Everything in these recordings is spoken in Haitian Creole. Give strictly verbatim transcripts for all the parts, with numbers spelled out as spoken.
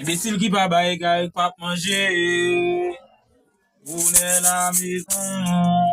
Enbesil ki pa bay egare k p ap manje. Bonè lamezon.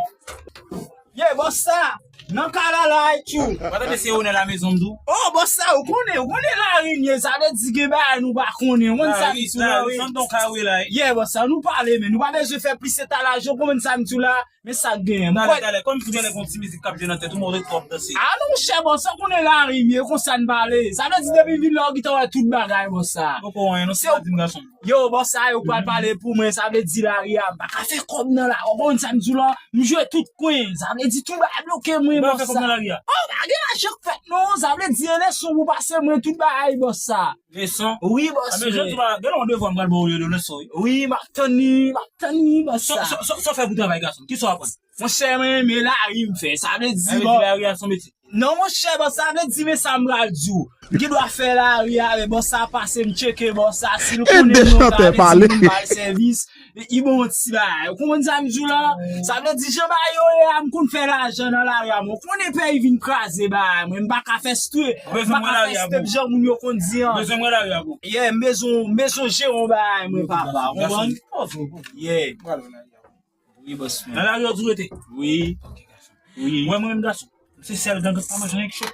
Ye, bòs sa, nan kay la la, tchou. Ou pa tande se onè lamezon m di w? Oh, bòs sa, ou konnen, ou konnen lari n ye, sa vle di gen bagay nou pa konnen. Ou konn sa m di w la, wi. Ye, bòs sa, nou pale, men nou pa bezwen fè plis etalaj, ou konprann sa m di w la. Men sa k genyen. Talè, talè, kòm si genlè gon ti mizik k ap jwe nan tèt ou, montre twòp danse. Ah non, monchè, bòs sa, ou konnen lari m ye, konsa n pale. Sa vle di depi m vin la, ou gentan wè tout bagay, bòs sa. Poko anyen, non, se pa di m gason. Yo, bòs sa, yo pral pale pou mwen, sa vle di lari a, m pa ka fè kòb nan la. Ou konn sa m di w la, m jwe tout kwen. Sa vle di tout bagay bloke mwen, bòs sa. Ou pa fè kòb nan lari a? Oh, pa gen lajan k fèt, non. Sa vle di, e leson pou pase mwen, tout bagay, bòs sa. Leson? Wi, bòs mwen. Anben, jan tou la, gen yon devwa m pral ba w yo de leson, wi. Wi, m ap tann li, m ap tann li, bòs sa. Sa, sa, sa, sa w fè pou travay, gason? Kisa w aprann? Monchè, mwen renmen lari m fè. Sa vle di, bòs. Sa vle di lari a se yon metye. Non, monchè, bòs, sa vle di, men sa m pral di w. M gen dwa fè lari a, men bòs sa pase, m tcheke bòs sa, si l konnen non, sa vle di moun ba l sèvis. Li bon ti bagay. Ou konprann sa m di w la? Sa vle di jan bagay yo ye a, m konn fè lajan nan lari a, mwen. Ou konnen peyi vin kraze bagay mwen. M pa ka fè step. M pa ka fè step jan moun yo konn di an. Bezwen mwen lari a, bro. Yeah, m bezwen, m bezwen jere yon bagay mwen, papa. Ou konprann? Yeah. Wi, bòs mwen. Nan lari a ou toujou rete? Wi. Wi. Ou wè mwen menm gason. Se sèl gang k pa manje anyen k cho.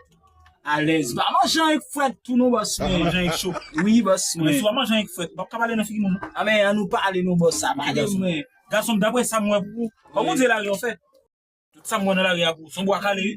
Alèz. Pa manje anyen k frèt tou non, bòs mwen. Pa manje anyen k cho. Wi, bòs mwen. Men si w pa manje anyen k frèt, m p ap ka pale nan figi moun non. A men, an nou pale non, bòs sa. Pale mwen. Gason, daprè sa m wè pou ou, kòman w di lari an fè? Tout sa m wè nan lari a pou ou, se yon bwa kale, wi.